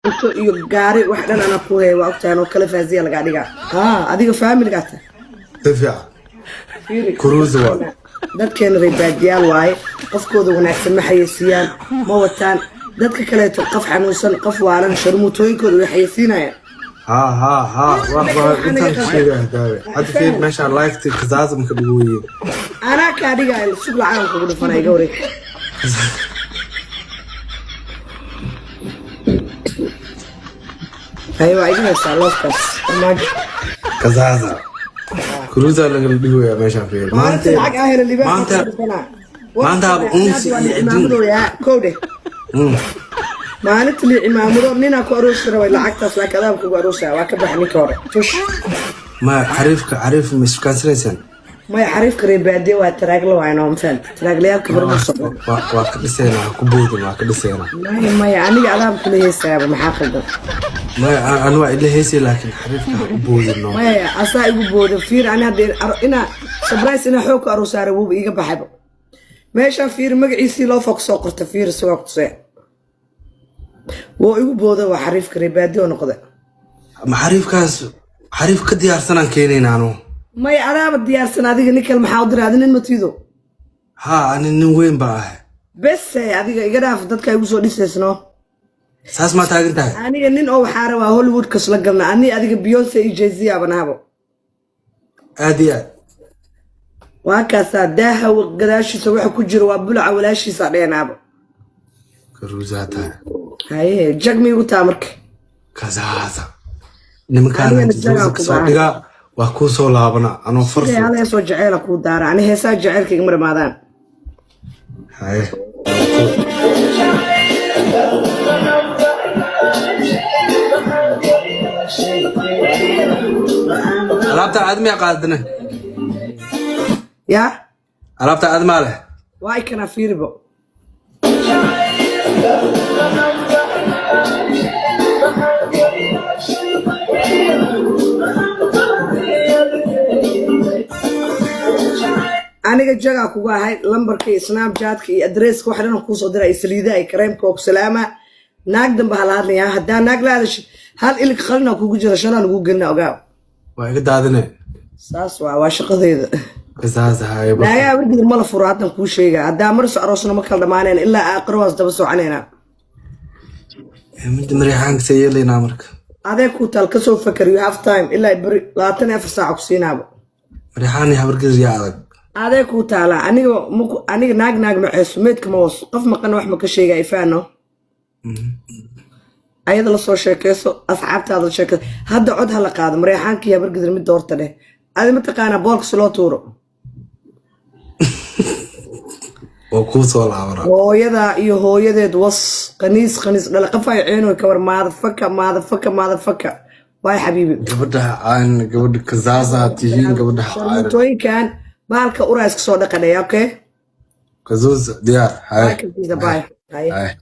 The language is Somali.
Cunto iyo gaari wax dhan anaa ku haya, waa ogtahay, oo kale faasiya lagaa dhigaa. Haa, adiga faamiligaa tahay. Si fiican. Fiiri. Kuruusa waa. Dadkeena reer baadiyaal waaye, qofkooda wanaagsan ma xayeysiiyaan, ma wataan. Dadka kaleeto, qof xanuunsan, qof waalan, sharmuutooyinkooda way xayeysiinayaan. Ha ha ha, waa intaan ka sheegaya daawe. Hadda fiir meeshaan liketi kazaza maka dhigo weeye. Anaa kaa dhigaayo, sug, lacaan kugu dhufana, iga wareeg. Haye, waa iga haysaa loofkaas, farmaajo. Kazaza kuruusa lagala dhigoyaa meeshaan, fiir. Maalinta lacag aa hela libaax. Maanta maanta haba unsi iyo cidin. Cimaamadoya kowdhe. Maalinta lii cimaamado ninaa ku aroosi rabay lacagtaas, laakiin adaa kugu aroosaya, waa ka baxa ninka hore, tush. Ma xariifka, xariif ma isfukansanaysaan? Maya, xariifka reer baadiye waa, taraagla waay, noo mafahanta, taraaglayaalka hore ma socdo. Waa ka dhiseynaa, ha ku boodin, waa ka dhiseynaa. Maya maya, aniga adaaba kula heesayaaba, maxaa qaldan? Maya, anu waa ila heysay, laakiin xariifka ha ku boodin, no. Maya, asaa igu booda. Fiir, ani hadda inaa surprise, inaa xoog ku aroosaaray, wuuba iiga baxayba meeshaan. Fiir, magaciisii loo fog soo qorta, fiir, isagoo kutusee wuu igu booda. Waa xariifka reer baadiye oo noqda. Ma xariifkaas xariif ka diyaarsanaan keenayna anu. Maya, adaaba diyaarsan adiga. Nin kale maxaa u diray? Adi nin matiido. Ha, ani nin weyn baa ahay. Bese, adiga iga dhaaf, dadka igu soo dhisaysno. Saas maa taagan tahay? Aniga nin oo waxaa rabaa Hollywood kasla galna, ani adiga Beyonce iyo Jay-Z abanahabo. Aad iyo aad. Waa kaasaa daaha gadaashiisa waxa ku jira, waa bulaca walaashiisa dheenaabo. Karuusaa tahay. Haye, jag ma igu taa marka? Kazaza nimankaan Anigana jazuusa jagaan ku kasoo baahan. dhigaa, waa kuu soo laabana anoo Sidee farfur. Hal heesoo jaceyla kuu daara, ani heesaha jaceylka igama dhamaadaan. Haye. Alaabta aad miyaa qaadane? Yaa? Alaabta aad maa leh? Waa ikanaa, fiiribo. Aniga jagaa kugu ahay, lambarka iyo Snapchatka iyo adresska wax dhan kuusoo diray, saliidaha iyo kareemka oo ku salaama. Naag dambe hala hadlayaa. Haddaa naag la hadashid, hal ilig qalina kugu jira, shanaa lagu gelina, ogaa. Waa iga daadine. Saas waa shaqadeyda. Kazaza, haye barka. Naagaha wargidir ma la furo, haddan kuu sheega. Haddaa mar so aroosna ma kala dhamaanayna, ilaa aakhiro waas daba soconaynaa. Midda mariixaanka see yeelaynaa marka? Adee ku taal, kasoo fakar. You have time ilaa beri, 24 saaca ku siinaaba. Mariixaan iyo habargis yaa adag? Adee ku taala. Aniga maku, aniga naag naag maceeso, meedka ma waso, qof maqan wax ma ka sheega, ifaano. Ayada la soo sheekeyso, asxaabtaada la sheekeyso. Hadda cod ha la qaado, mareexaanka iyo habargidir mid doorta dheh. Adi mataqaanaa boolka si loo tuuro? Waa kuu soo laabanaa. Hooyadaa iyo hooyadeed was, qaniis qaniis dhala, qafay ceenoy kawar, maadafaka maadafaka maadafaka waay xabiibi. Gabadha aan gabadha kazaza tihiin, gabadha caan. Sharmuutooyinkan baalka uraa iska soo dhaqanaya, okay. Kazuza diyaar, haye. Bye, bye. Haye. Haye.